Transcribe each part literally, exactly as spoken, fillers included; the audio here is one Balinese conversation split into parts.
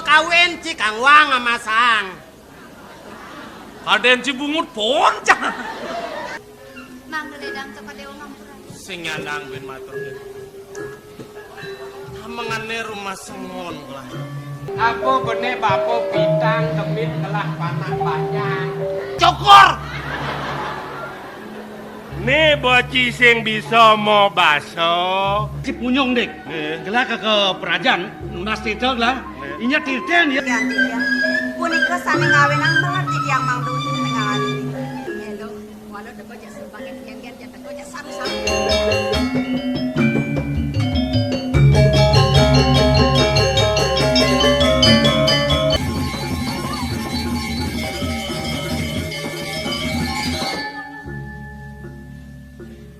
Kawin ci kang wang amasang. Kadén ci bungut poncang. Mangga ledang ka Padewa ngampura. Sing nyandang bin matur. Amengané rumah sengon lah. Apa bené bapa pitang demit ngelah panak banyak. Cukur. Né bocah sing bisa mobasa. Ci Punyung, Dik. Nggih. Gelah ka, ka perajan, nunas tita gelah. Nggih. Inya titen ya. Tiang, tiang. Punika sané ngawinang melah titiang mangdun tengah ati. Nggih, Dok. Walau teka jak sumbangan kengken, jak teka jak saru-saru.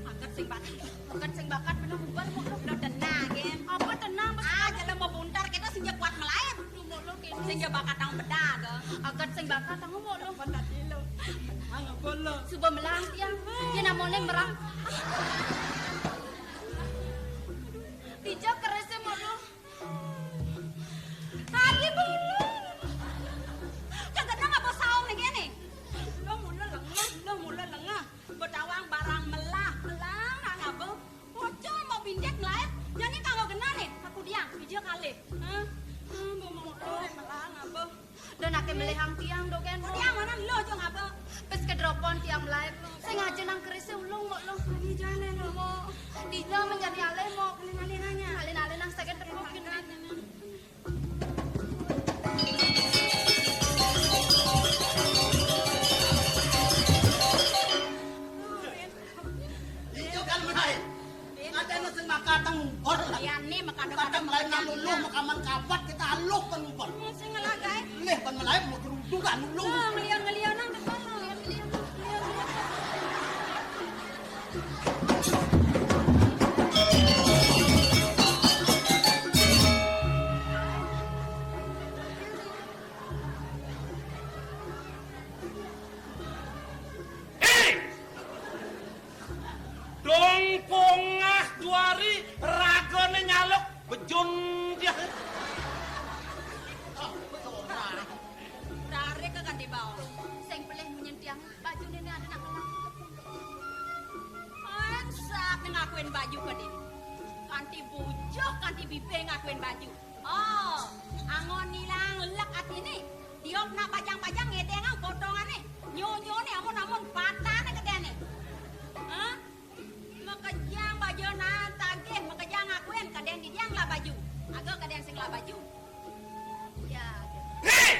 Akat sing bakat, akat sing bakat, bener bubar, mau lu udah tenang, ya. Apa tenang, Mas? Ah, jalan mau buntar, kita sing kuat melayu. Sing bakat tang bedaga. Akat sing bakat tang mau lu. Apa tadi lu? Anggo lu. Suba melang tiang. Dia namanya merang. Dija kerese mau lu. Kali bulu. Kagak nang apa saung lagi nih? Lu mula lengah, lu mula lengah. Betawang barang melah, melah nang apa? Pocong mau bindet lain, jadi kanggo genah nih, aku diang, video kali. Hah? Hah, mau mau mau melah ngapa? Dan ake melehang tiang dogen. Oh, tiang mana lo jeng apa? Pes kedropon tiang melahir. Sengaja nang kerisnya ulung mau lo. Ini jalan lo mau. Dina menjadi alih mau. Alih-alih nanya. Alih-alih nang second terpukul. Ijo kan mulai. Ada nu sing makatang ngumpul. Iya, nih, makatang Kadang mulai ngumpul. Nang luluh, makaman kabat, kita aluh kan ngumpul. Sing ngelagai. Leh, kan mulai mau gerudukan luluh. Oh, ngeliang-ngeliang nang depan. Hei! Dong pongah juari ragane nyaluk bejun dia. Tarik ke kanti bawah. Sing pelih munyin tiang baju nene ada nak kelang. Ansat ngakuin baju ke dia. Kanti bujuk, kanti bibe ngakuin baju. Oh, angon nilang lek atine. Tiop nak pajang-pajang ngedengang potongané. Nyonyone amun-amun patahné gedéné. Hah? Makejang baju nan tagih, makejang ngakuin kadén didiang lah baju. Aga kadén sing lah baju. Ya, ada. Hei!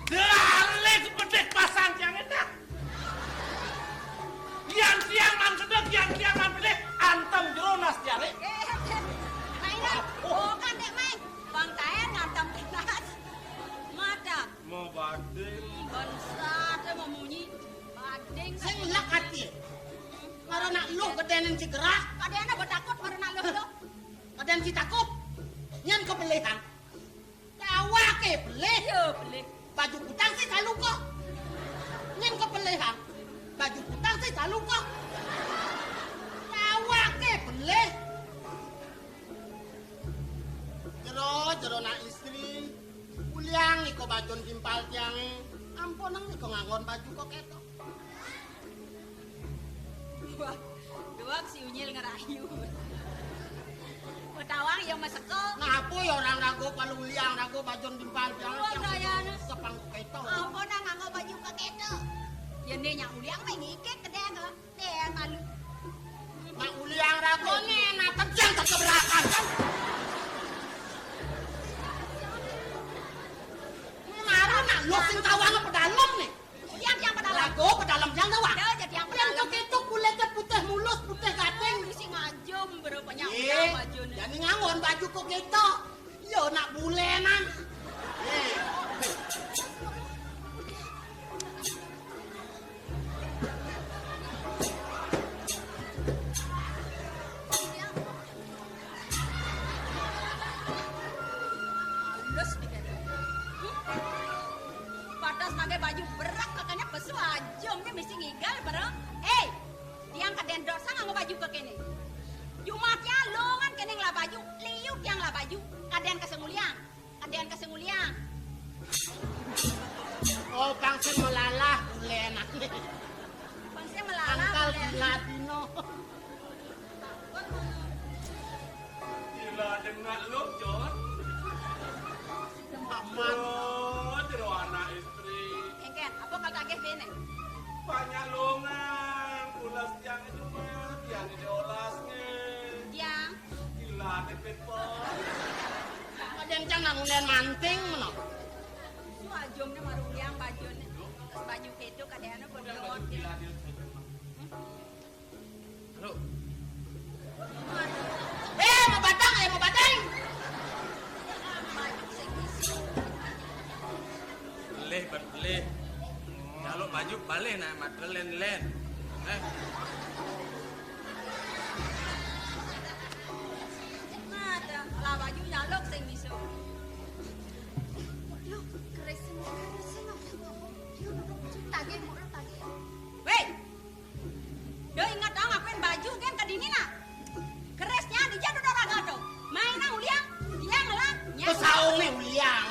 Dalik pedek pasang tiang éta. Yan tiang man sedek, yan tiang man pedek, antem jero nas tiaré. Eh, eh, eh. Mainan, bukan dek main. Bang Taen ngantem nas. Madak. Mau bading. Bangsat, mau munyi. Bading. Sing lek ati. Mara nak luh gedénan si gerak. Kadéna betakut mara nak luh, luh. Kadén si takut. Nyén kepelihan. Awaké pelih. Iya, pelih. Baju kutang sih saluka. Nyén kepelihan. Baju kutang sih saluka. Awaké pelih. Jero, jero nak istri. Uliang iko bajun timpal tiangé. Ampunang iko nganggon baju kok kéto. Wah, duak si Unyil ngerayu. Betawang ya meseko. Napa ya orang rago paluliang rago bajun timpal tiang. Duak yang gayane. Sepang keto. Apa nang nganggo baju keketo? Ya ne nyak uliang mah ngikit kedeng kok. Deh malu. Nak uliang rago ne nak tejang tak keberatan kan. Marah nak lo sing tawang pedalem nih. Yang, yang pedalem. Lagu pedalem yang tawang. Ada aja yang pedalem. Yang keketo kulitnya putih mulus, putih gading. Sing aja berapa nyak bajune. Jani nganggon baju kok keto. Yo nak bulenan. Eh. Halus dikit. Patas pakai baju berak, makanya pesu aja, mesti ngigal bareng. Eh, tiang kadén dosa nganggo baju ke kene. Jumah tiang longan kéné ngelah baju, liu tiang ngelah baju. Kadén ka sing uliang. Kadén ka sing uliang. Oh, pang sing melalah ulén. Pang sing melalah ulén. Angkal gila dino. Gila dengak lu, Jon. Aman. Oh, jero anak istri. Kéngkén, apa kal tagih béné? Banyak longan, ulas tiang itu mah, tiang ini olasnya. Tiang. Gila, dépét, Pon. Kadén cang nang undén manting, meno. Su ajumné maru uliang bajuné. Terus baju kéto, kadén apa, Jon? Gila, dia. Halo. Eh, mau batang, eh, mau batang. Belih, ban belih. Nyaluk baju balih nah, mata lén-lén. Eh. Mata, lah baju nyaluk sing bisa. Yo, keris sing, keris sing. Yo, duduk, tagih, murah tagih. Wéh, Duh, inget dong, akuin baju kan ke dini, nah. Kerisnya di jadu udah raga tuh. Main nang uliang, tiang ngelah, nyang. Ke saungnya uliang.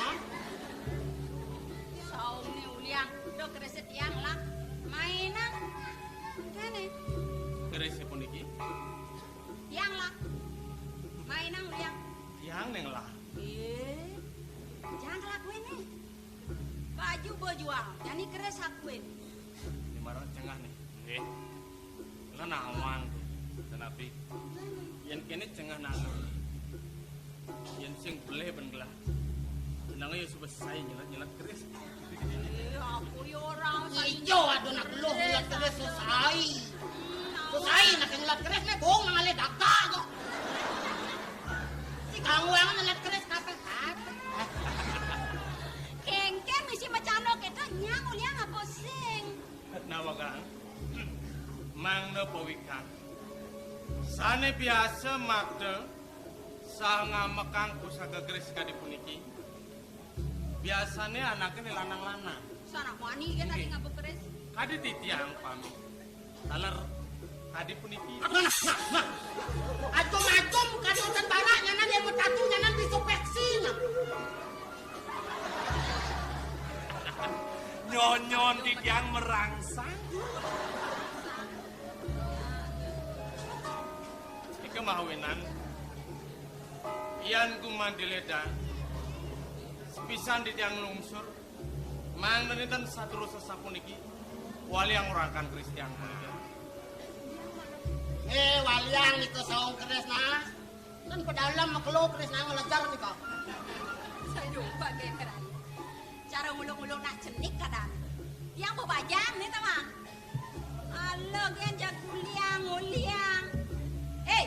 Saungnya uliang, tuh kerisnya tiang ngelah. Main nang. Kéné. Kerisnya puniki. Tiang lah. Main nang uliang. Tiang nang lah. Eh, jangan kelakuin nih. Baju bos jual, jani keris akuin. Ini marang cengah nih. Nggih. Lah nawang. Tenapi. Yén kéné cengah nang. Yén sing belih ben gelah. Nang ya suwé saé nyelat-nyelat keris. Eh, aku ya ora. Ijo aduh nak beluh nyelat keris susai. Susai nak nyelat keris né bong nang alé dagang kok. Si ganggu amat nyelat keris kapan? Kéngkén misi macano kéto nyang uliang apa sing? Nawakang, mangda pawikang. Sané biasa makta saha ngamekang pusaka keris kadi puniki. Biasané anaké né lanang-lanang. Sanak wani kan tadi ngabek keris. Kadi titiang pamit. Taler kadi puniki. Aduh, nah, nah, nah. Acum-acum kadi udan barak nyanan yang bertatu nyanan bisa peksi, nah. Nyonyon di tiang merangsang. Ika mawinan, yan gumanti lédang, sepisan di tiang lungsur, mangda nénten saterus sapuniki, waliang urakan keris tiang puniki. Eh, waliang nika saung keris nah. Kan pedalem makelo keris nah ngelejar nika. Sayup bagai keran. Cara nguluk-nguluk nak cenik kadang. Tiang bebajan nih, tamang. Halo, gén jaguliang, uliang. Eh,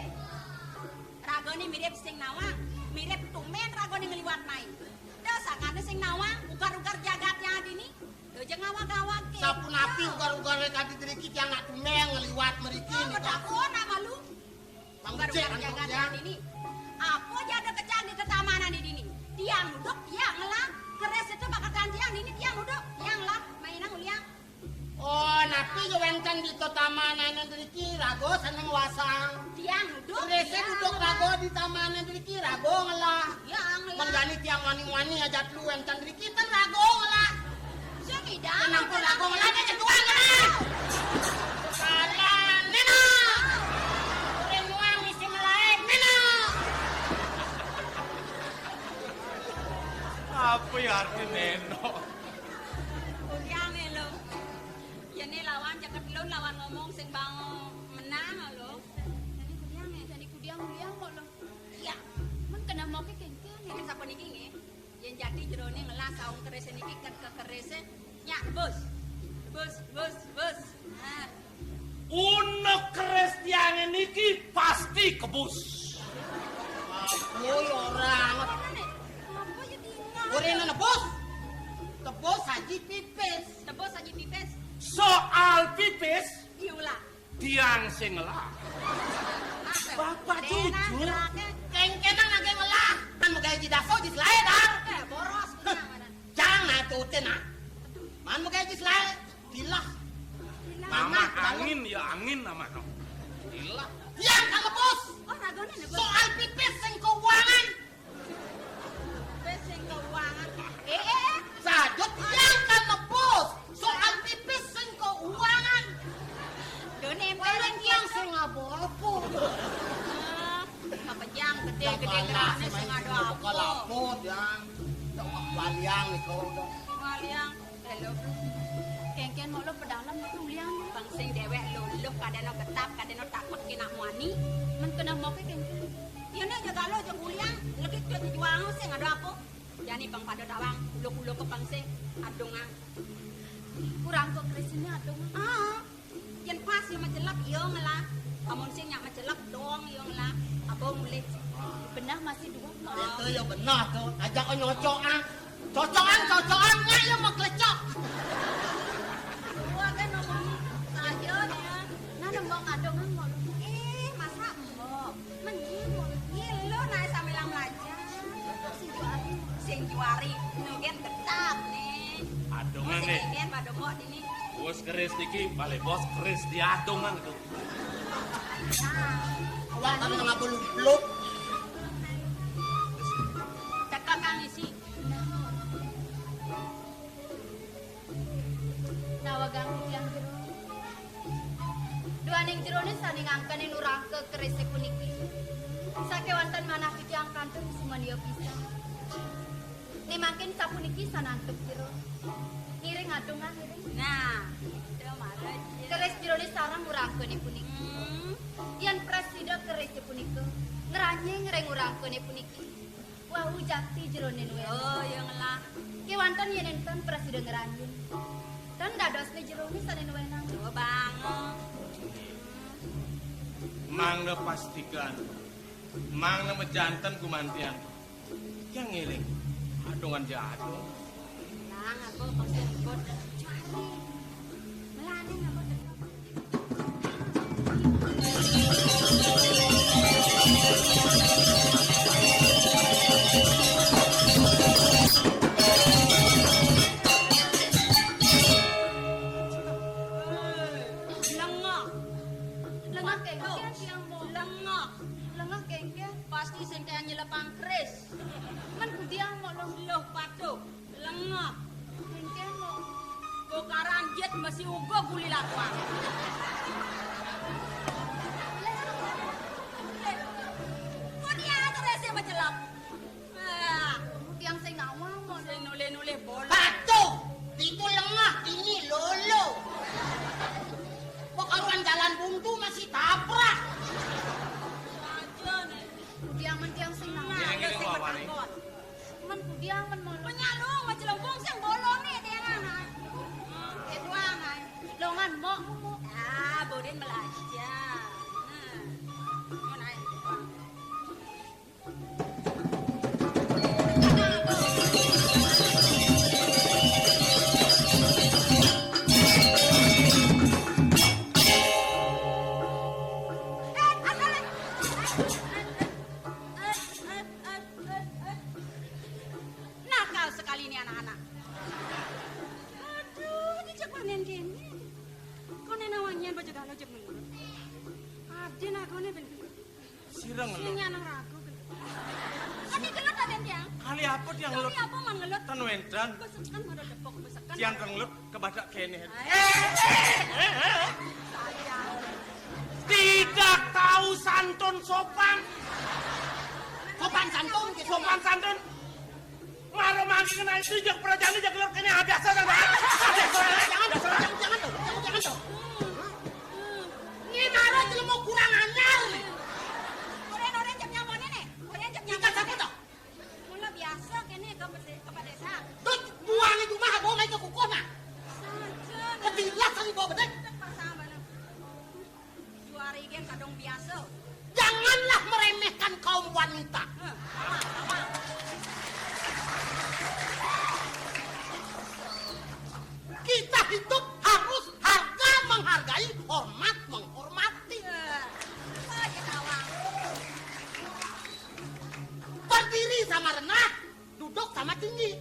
raga ni mirip sing nawang, mirip tumén raga ni ngeliwat mai. Dah sangkana sing nawang, ugar-ugar jagat yang ada ni. Dah jangan ngawag-ngawag ke. Sapunapi ugar-ugar kadi driki tiang nak tumén ngeliwat mriki nika. Bedako nak malu. Bang Ugar Becik, ugar Bang jagat Becik. Yang ini. Apa aja ada kecang di ketamanan di dini? Tiang duduk, tiang ngelah. Keris itu bakatan tiang ini, tiang duduk, tiang ngelah. Mainan uliang. Oh, napi yo wénten di tetamanan driki raga seneng wasang. Tiang duduk. Kerisé tiang duduk ngelah. Raga di tamanan driki raga ngelah. Tiang ngelah. Menggani tiang wani-wani aja lu wénten driki ten raga ngelah. Sing idang. Kenapa raga ngelah nek ketuan kena? Salah, Nina. Urang nuang mesti melain, Nina. Apa ya arti neno? Kudiang lo. Ya né lawan ceket lun lawan ngomong sing bang menang lo. Jani kudiang ya, jani kudiang uliang kok lo. Iya. Men kena moke kéngkén. Kéngkén sapa niki nggih? Yén jati jeroné ngelah saung keris niki ket ke kerisé. Nyak bus. Bus, bus, bus. Nah. Unek keris tiangé niki pasti kebus. Woi, orang. Apa nih? Apa ya tinggal? Ora nebus. Tebus haji pipis. Tebus haji pipis. Soal pipis, iulah. Tiang sing ngelah. Bapak jujur. Kéngkénang nagé ngelah. Man megai ji daso ji selaé, Dar. Eh, boros, bener, bener. Jang nah tutin, ah. Man megai ji selaé. Dilah. Mama angin ya angin nama no. Tiang kang nebus. Oh, ragané nebus. Soal pipis sing keuangan. Pipis sing keuangan. Eh, eh, eh. Saja tiang kang nebus. Soal pipis sing keuangan. Done. Paling tiang sing ngabol apa? Ah, apa jang gedé-gedé ngerasé sing ada apa? Apa, Tiang? Waliang nih kalau udah. Waliang. Lho, kéngkén mok lo pedalem lo ulian. Pang sing déwék luluh, kadéna ketap, kadéna tapek, nak muani. Men keneh moké kéngkén. Yén aja galo aja ulian, lagi ké juang sing ada apa? Jani pang pada tawang, uluk-uluk ké pang sing adungan. Kurang kok kerisnya adungan. Ah, yén pas ya macelep, ya ngelah. Amun sing nyak macelep dong, ya ngelah. Apa mulih? Benah masih dua. Itu ya benar tuh. Ajak nyocok ah. Cocokan, cocokan, nggak ya mau kelecok. Gua kan ngomong saja nih. Nah, nembang adongan mau. Eh, masa mbok? Mending mau. Iya, lo naik sambil belajar. Sing juari. Sing juari. Mungkin tetap nih. Adongan nih. Kan pada mau ini. Bos keris niki, balik bos keris di adongan itu. Awak kan ngapa lup-lup? Teka kang isi. Nawa ganggu tiang jero. Duaning jeroné sané ngangkeni nurangka kerisé puniki. Sakéwanten manah titiang kantun sumaniya pisan. Né mangkin sapuniki sanantep jero. Ngiring adongan ngiring. Nah, itu marah dia. Keris jeroné sareng nurangkané puniki. Hmm. Yén prasida kerisé punika ngranying ring nurangkané puniki. Wau jakti jeroné nuwénang. Oh, ya ngelah. Kéwanten yén énten prasida ngranjing. Tan dadosné jeroné sané nuwénang. Coba bangun. Mangda pastikan. Mangda majanten gumantian. Yang ngiring. Adongan jadong. Nang aku pasti ikut. Cuari. Melani aku. Lengah. Lengah kéngkén tiang, Mbok. Lengah. Lengah kéngkén. Pasti sing kaya nyelepang keris. Men kudiang, Mbok, lo. Loh, patuh. Lengah. Kéngkén, Mbok. Bokaran jit masih uga guli lakuan. Kok dia terus yang mencelap? Ah. Tiang sing nawang, Mbok. Sing nulih-nulih bola. Patuh. Itu lengah, ini lolo. Bokaruan jalan buntu masih tabrak. Aja nih. Kudiang men tiang sing nawang. Nah, ya sing menangkon. Men kudiang men mau. Penyalung, macelempung sing bolong nih, dia anak. Itu anak. Longan, Mbok, Mbok. Ah, bodin belajar. Nah. Mau naik. Nakal sekali ini anak-anak. Aduh, ini cek panen kene. Kok nena wangian baju galau cek nurut. Ade nagone ben. Sira ngelut. Sing nyanang ragu. Ati gelut ta, Tiang? Kali apa tiang ngelut? Kali apa man ngelut? Ten wénten. Besekan pada depok, besekan. Tiang ten ngelut kebadak kene. Eh, eh, eh, eh. Tidak tahu santun sopan. Sopan santun, sopan santun. Mara mangke kena itu, jak prajane, jak lor kene, ah, biasa, biasa. Jangan, jangan, jangan, jangan, jangan, jangan, jangan. Ini mara jelema kurang anyar nih. Oren, oren, jam nyampane nih. Oren, jam nyampane. Kita siapa toh? Mula biasa kene ke pede-, ke pedesa. Terus buang itu mah, bawa naik ke kukuh nah. Saja. Ketilas kali bawa bedek. Pasang mana? Juari gén kadung biasa. Janganlah meremehkan kaum wanita. Heh, apa, apa? Kita hidup harus harga menghargai, hormat menghormati. Heh, apa aja tawang? Berdiri sama rendah, duduk sama tinggi.